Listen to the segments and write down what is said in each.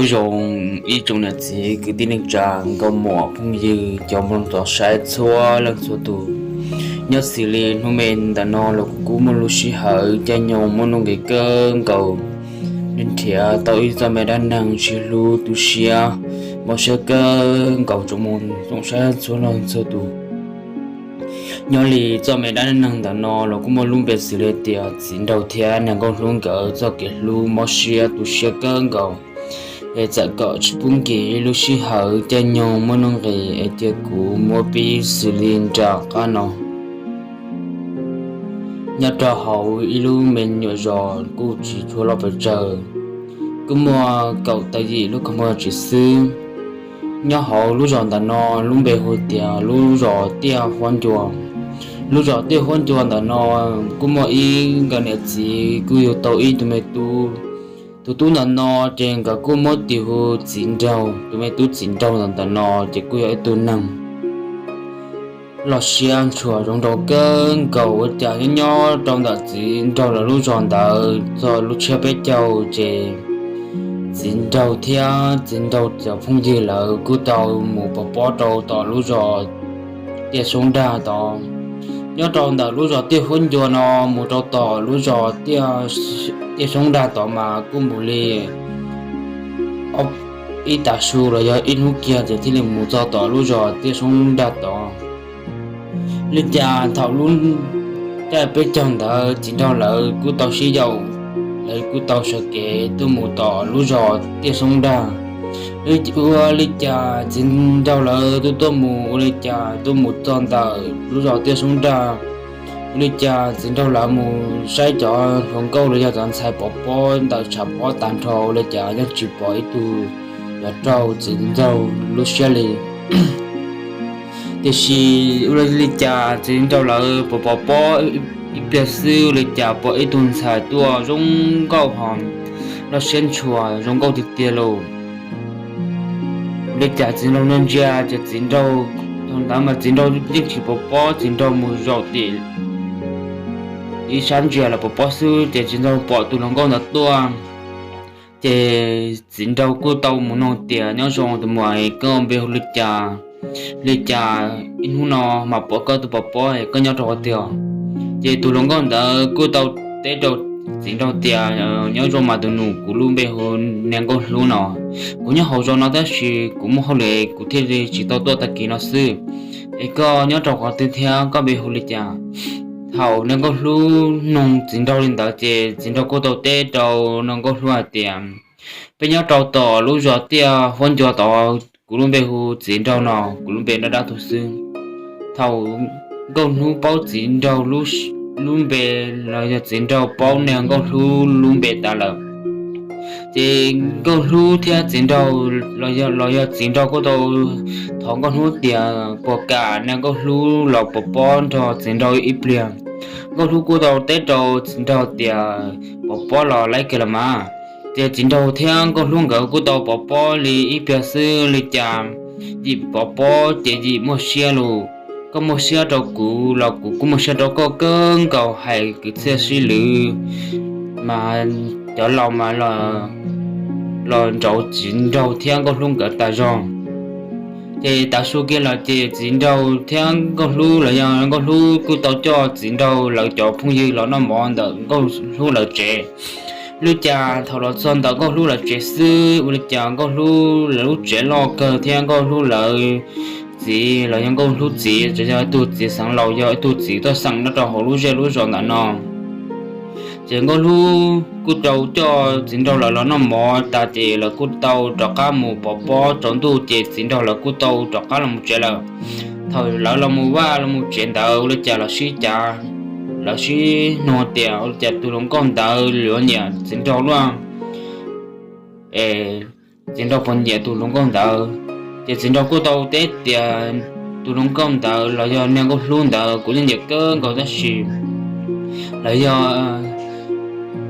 Nyob zoo ib tsoom niam txiv kwv tij neej tsa nkauj muam phooj ywg cov mloog txog saib txhua leej txhua tus. Nyob xws li hnub me ntawm no los kuv kuj muaj lub sij hawm caij nyoog muaj nuj nqis kawg nkaus, nrhiav tau ib txoj me dab neeg sib hlub tu siab, mob siab kawg nkaus tsoom mloog txog saib txhua leej txhua tus. Nyob li txoj me dab neeg ntawm no los kuj muaj lub npe xws li tias txiv nraug thiab niag nkauj hlub nkawd txoj kev hlub mob siab tu siab kawg nkaus, es txawm kom tsis pub nkim ib lub sij hawm caij nyoog muaj nuj nqis es cia kuv muab pib xws li nram qab no. Nyob rau hauv ib lub me nyuam zos kuj tsis tshua loj pes tsawg, kuj muaj kaum tawm yim lub koog mog tsis xwb. Nyob hauv lub zos ntawm no lub npe hu tias lub zos Tiaj Huab Ncua. Lub zos Tiaj Huab Ncua ntawm no kuj muaj ib nkawm niam txiv kuj yug tau ib tug me tub. Tus tub ntawm no ces nkawd kuj muab tis hu txiv nraug. Tus me tub txiv nraug ntawm no ces kuj yog ib tug neeg loj siab ntshua zoo nraug kawg nkaus ua cas nyob nyob rau ntawm txiv nraug lawv lub zos ntawd txog lub tshiab peb caug ces txiv nraug thiab txiv nraug cov phooj ywg lawv kuj tau mus pov pob rau tom lub zos Tiaj Soob Dag tod. Nyob rau ntawm lub zos Tiaj Huab Ncua no mus rau tom lub zos Tiaj Soob Dag tod mas kuj mus li ib tav su los yog ib hnub kiag ces thiaj li mus txog tom lub zos Tiaj Soob Dag tod. Li cas thaum lub caij peb caug ntawd txiv nraug lawv kuj tau sib yaum, lawv kuj tau sawv kev tuaj mus tom lub zos Tiaj Soob Dag. Ua li cas txiv nraug lawv tuaj tuaj mus ua li cas tuaj mus txog ntawm lub zos Tiaj Soob Dag, ua li cas txiv nraug lawv mus saib cov hluas nkauj los yog cov ntxhais pov pob ntawm tshav pob tag nrho ua li cas yeej tsis pom ib tug yuav raug txiv nraug lub siab li. Tiam sis ua li cas txiv nraug lawv pov pov pob ib pliag xwb ua li cas pom ib tug ntxhais tuaj zoo nkauj ho loj siab ntshua zoo nkauj tiag tiag lauj. Ua li cas txiv nraug ntsia ntsia ces txiv nraug, thaum ntawd mas txiv nraug yeej tsis pov pob, txiv nraug mus zaum tim ib sab ntsia los pov pob xwb ces txiv nraug pom tus hluas nkauj ntawd tuaj. Ces txiv nraug kuj tau mus nug tias, nyob zoo tus muam, koj npe hu li cas? Li cas ib hnub no mas pom koj tuaj pov pob, koj nyob rau qhov twg? Ces tus hluas nkauj ntawd kuj tau teb rau txiv nraug tias, nyob zoo mas tus nus, kuv lub npe hu Niag Nkauj Hlub no. Kuv nyob hauv zos no tab sis kuv muaj hauj lwm kuv thiaj li tsis tau tuaj tag kis no xwb. Es koj nyob rau qhov twg thiab koj npe hu li cas? Thaum Niag Nkauj Hlub nug txiv nraug li ntawd ces txiv nraug kuj tau teb rau Niag Nkauj Hlub hais tias, peb nyob rau tom lub zos Tiaj Huab Ncua tod, kuv lub npe hu Txiv Nraug no, kuv lub npe dab dab tug xwb. Thaum Nkauj Hlub paub txiv nraug lub npe los yog txiv nraug paub Niag Nkauj Hlub lub npe tas lawm, ces Nkauj Hlub thiab txiv nraug los yog txiv nraug kuj tau thov Nkauj Hlub tias puas kam Niag Nkauj Hlub los pov pob nrog txiv nraug ib pliag. Nkauj Hlub kuj tau teb rau txiv nraug tias, pov pob los laib kiag los mas. Ces txiv nraug thiab Nkauj Hlub nkawd kuj tau pov pob li ib pliag xwb li cas yim pov pob ces yim muaj siab lus. Koj muaj siab rau kuv los kuv kuj muaj siab rau koj kawg nkaus, hais kwv txhiaj sib lwv mas cov laus mas los nraud txiv nraug thiab Nkauj Hlub nkawd tas zog. Ces tav su kiag lawm ces txiv nraug thiab Nkauj Hlub los yog Nkauj Hlub kuj tau coj txiv nraug lawv cov phooj ywg los noj mov ntawm Nkauj Hlub lawv tsev. Li cas thaum los txog ntawm Nkauj Hlub lawv tsev xwb ua li cas Nkauj Hlub lawv lub tsev loj kawg thiab Nkauj Hlub lawv txiv los yog Nkauj Hlub txiv tseem yog ib tug txiv xeev laus, yog ib tug txiv toj xeem nyob rau hauv lub zej lub zos ntawm no. Ces Nkauj Hlub kuj tau coj txiv nraug lawv los noj mov tas ces lawv kuj tau rov qab mus pov pob tsaus ntuj ces txiv nraug lawv kuj tau rov qab los mus tsev lawm. Thaum lawv los mus vaj los mus tsev ntawd ua li cas los sib cav, lawv sib nug tias ua li cas tus hluas nkauj ntawd yuav nyiam txiv nraug luaj, es txiv nraug puas nyiam tus hluas nkauj ntawd. Ces txiv nraug kuj tau teb tias, tus hluas nkauj ntawd los yog Niag Nkauj Hlub ntawd kuv yeej nyiam kawg nkaus tab sis lawv yog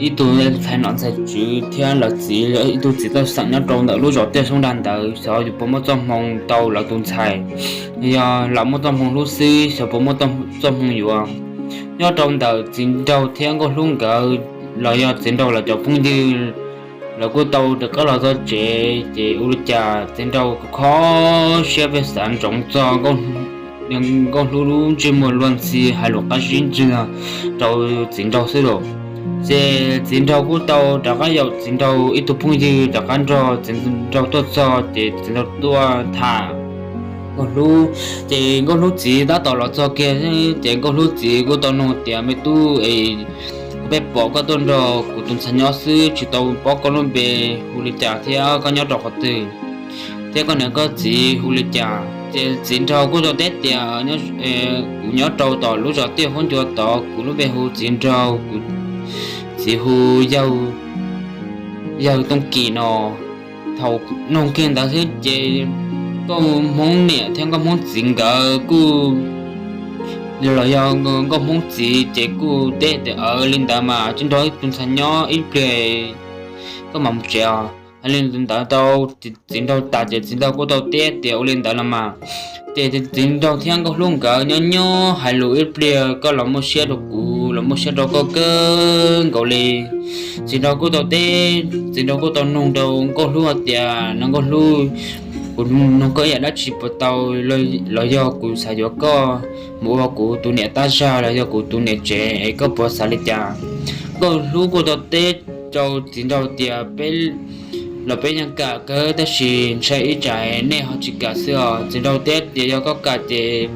ib tug ntxhais nom ntxhais tswv thiab lawv txiv ib tug txiv toj xeem nyob rau ntawm lub zos Tiaj Soob Dag ntawd, xyov yuav puas muaj txoj hmoo tau lawv tus ntxhais, yog lam muaj txoj hmoo hlub xwb xyov puas muaj txoj hmoo yuav. Nyob rau ntawm txiv nraug thiab Nkauj Hlub nkawd los yog txiv nraug lawv cov phooj ywg lawv kuj tau rov qab los txog tsev. Ces ua li cas txiv nraug kho siab pheej xav ntsoov txog Nkauj Hlub lub ntsej muag luag ntxhi hais lus qab zib ntxwg rau txiv nraug xwb los. Ces txiv nraug kuj tau rov qab yaum txiv nraug ib tug phooj ywg rov qab nrog txiv nraug tuaj txog, ces txiv nraug tuaj tham Nkauj Hlub. Ces Nkauj Hlub txiv tab tom los txog kiag, ces Nkauj Hlub txiv kuj tau nug tias, Me tub, es peb pom koj tuaj nrog kuv tus ntxhais nyob xwb, tsis tau paub koj lub npe hu li cas thiab koj nyob rau qhov twg, thiab koj niam koj txiv hu li cas? Ces txiv nraug kuj tau teb tias, Kuv nyob rau tom lub zos Tiaj Huab Ncua tod, kuv lub npe hu Txiv Nraug, kuv txiv hu Yawg Tooj Kim no. Thaum nug kiag ntawd xwb ces nkauj Hmoob niam thiab nkauj Hmoob txiv nkawd kuj, los yog nkauj Hmoob txiv ces kuj teb tias, Aws, li ntawd mas tsis nrog ib tug ntxhais nyob ib pliag koj mam mus tsev os. Hais li ntawd rau txiv nraug tas ces txiv nraug kuj tau teb tias, Ua li ntawd los mas. Ces txiv nraug thiab nkauj Hlub nkawd nyob nyob hais lus ib pliag, Koj los muaj siab rau kuv, los muaj siab rau koj kawg nkaus li. Txiv nraug kuj tau teb, txiv nraug kuj tau nug rau nkauj Hlub hais tias, Niam nkauj Hlub, kuv nug koj ib yam dab tsi puas tau, los yog kuv xav yuav koj mus ua kuv tus niam tab zag los yog kuv tus niam tsev es koj puas xav li cas? Nkauj Hlub kuj tau teb rau txiv nraug tias, Peb los peb yeej kam kawg, tab sis ntshai ib tsam nej ho tsis kam xwb os. Txiv nraug teb tias, Yog koj kam ces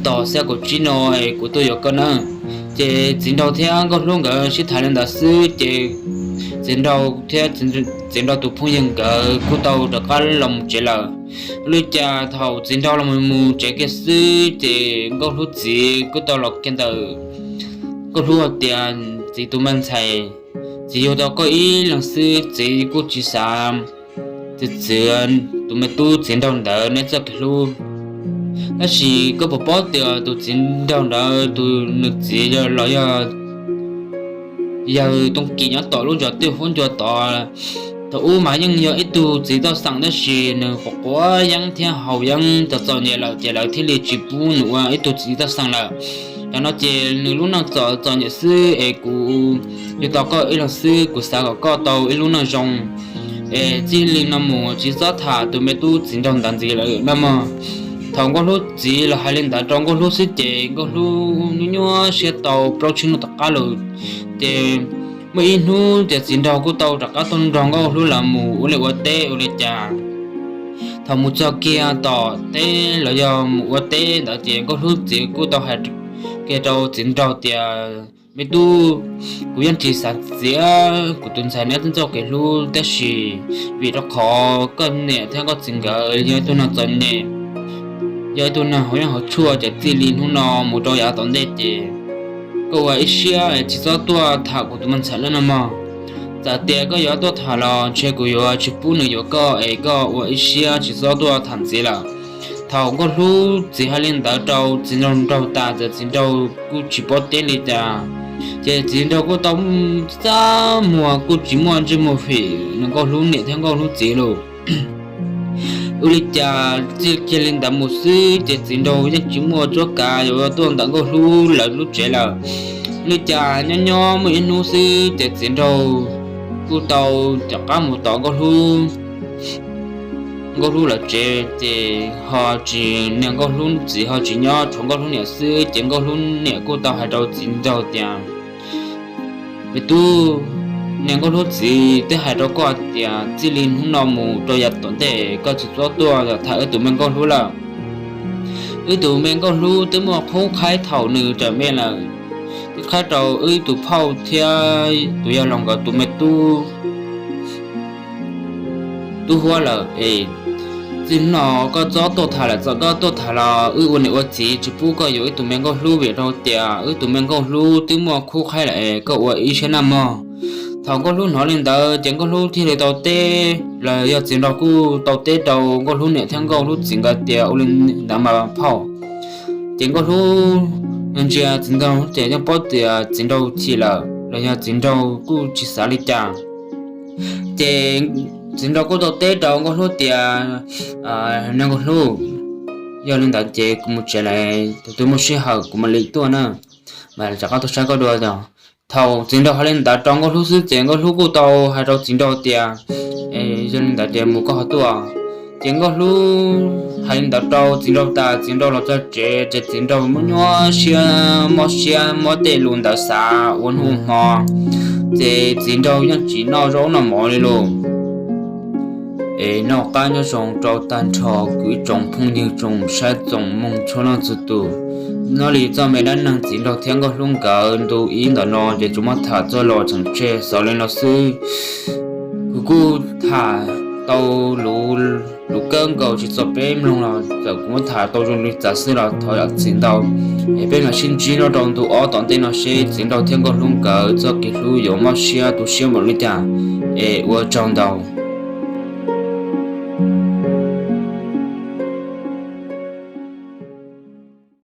tos xya kaum tsib no es kuv tuaj yuav koj na. Ces txiv nraug thiab nkauj Hlub nkawd sib tham li ntawd xwb ces txiv nraug thiab txiv nraug tus phooj ywg nkawd kuj tau rov qab los mus tsev lawm. Ua li cas thaum txiv nraug los mus tsev kiag xwb ces nkauj Hlub txiv kuj tau los kiag ntawm nkauj Hlub hais tias, Txiv tus me ntxhais, txiv yug tau koj ib leeg xwb, txiv kuj tsis xav txwv tus me tub txiv nraug ntawd neb txoj kev hlub. Tab sis koj puas paub tias tus txiv nraug ntawd tus nws txiv los yog yawg Tooj Kim nyob tom lub zos Tiaj Huab Ncua tod, thaum ub mas yeej yog ib tug txiv toj xeem tab sis nws quav quav yeeb thiab haus yeeb txom txom nyem lawm ces lawv thiaj li tsis pub nws ua ib tug txiv toj xeem lawm. Tam no ces nws lub neej txom txom nyem xwb es kuv yug tau koj ib leeg xwb, kuv xav kom koj tau ib lub neej zoo es txij li no mus tsis txhob tham tus me tub txiv nraug ntawd ntxiv lawm no mog. Thaum nkauj Hlub txiv los hais li ntawd rau nkauj Hlub xwb ces nkauj Hlub nyuaj nyuaj siab tau plaub tsib hnub tom qab lawm. Ces muaj ib hnub ces txiv nraug kuj tau rov qab tuaj nrog nkauj Hlub lawv mus ua liaj ua teb ua li cas. Thaum mus txog kiag tom teb los yog mus ua teb ntawd ces nkauj Hlub txiv kuj tau hais kiag rau txiv nraug tias, Me tub, kuv yeej tsis xav txiav kuv tus ntxhais neb txoj kev hlub tab sis vim rau qhov koj niam thiab koj txiv nkawd yog ib tug neeg txom nyem, yog ib tug neeg haus yeeb haus tshuaj ces txij li hnub no mus rau yav tom ntej ces koj ua ib siab tsis txhob tuaj tham kuv tus me ntxhais lawm no mog. Txawm tias koj yuav tuaj tham los ntshe kuv yuav tsis pub nws yuav koj es koj ua ib siab tsis txhob tuaj tham ntxiv lawm. Thaum nkauj Hlub txiv hais li ntawd rau txiv nraug tas ces txiv nraug kuj tsis paub teb li cas, ces txiv nraug kuj tau txaj muag kuj tsis muaj ntsej muag fim nkauj Hlub niam thiab nkauj Hlub txiv lawm. Ua li cas txij kiag li ntawd mus xwb ces txiv nraug yeej tsis muaj cuab kav yuav tuaj ntawm nkauj Hlub lawv lub tsev lawm. Ua li cas nyob nyob muaj ib hnub xwb ces txiv nraug kuj tau rov qab mus tom nkauj Hlub nkauj Hlub lawv tsev ces ho tsis, niag nkauj Hlub txiv ho tsis nyob, tshuav nkauj Hlub niam xwb ces nkauj Hlub niam kuj tau hais rau txiv nraug tias, Me tub, niag nkauj Hlub txiv twb hais rau koj tias txij li hnub no mus rau yav tom ntej koj tsis txhob tuaj tham wb tus me nkauj Hlub lawm. Wb tus me nkauj Hlub twb muaj qub qhaib thaum nws tseem me lawm, twb qhaib rau wb tus phauj thiab tus yawg laus nkawd tus me tub tub huab lawm es txij hnub no koj txhob tuaj tham lawm, txawm koj tuaj tham los wb ua niam ua txiv tsis pub koj yuav wb tus me nkauj Hlub vim rau tias wb tus me nkauj Hlub twb muaj qub qhaib lawm es koj ua ib siab noj mog. Thaum nkauj Hlub hnov li ntawd ces nkauj Hlub thiaj li tau teb los yog txiv nraug kuj tau teb rau nkauj Hlub niam thiab nkauj Hlub txiv nkawd tias, Ua li ntawd mas phauj. Ces nkauj Hlub ntsia txiv nraug ces yeej paub tias txiv nraug chim lawm los yog txiv nraug kuj tsis xav li cas. Ces txiv nraug kuj tau teb rau nkauj Hlub tias, Niag nkauj Hlub, yog li ntawd ces kuv mus tsev lawm, thaum twg muaj sij hawm kuv mam li tuaj na, mam rov qab tuaj saib koj dua os. Thaum txiv nraug hais li ntawd rau Nkauj Hlub xwb ces Nkauj Hlub kuj tau hais rau txiv nraug tias, yog li ntawd ces mus koj ho tuaj. Ces Nkauj Hlub hais li ntawd rau txiv nraug tas, txiv nraug los txog tsev ces txiv nraug muab nyuaj siab mob siab muab tej lus ntawd xav ua hnub hmo. Ces txiv nraug yeej tsis noj zaub noj mov li lauj. Es noj qab nyob zoo rau tag nrho kuv ib tsoom phooj ywg tsoom saib tsoom mloog txhua leej txhua tus. Nyob li txoj me dab neeg txiv nraug thiab Nkauj Hlub nkawd ntu ib ntawm no ces tsuas muab tham txog los tseem tseg xaus li no xwb. Kuv kuj tham tau lus kawg nkaus tsis txog peb mloog los txawm kuv muab tham tau zoo li cas xwb los thov zam txim ntau. Es peb mam sib ntsib nyob rau ntu ob tom ntej no seb txiv nraug thiab Nkauj Hlub nkawd txoj kev hlub yuav mob siab tu siab npaum li cas. Es ua tsaug ntau.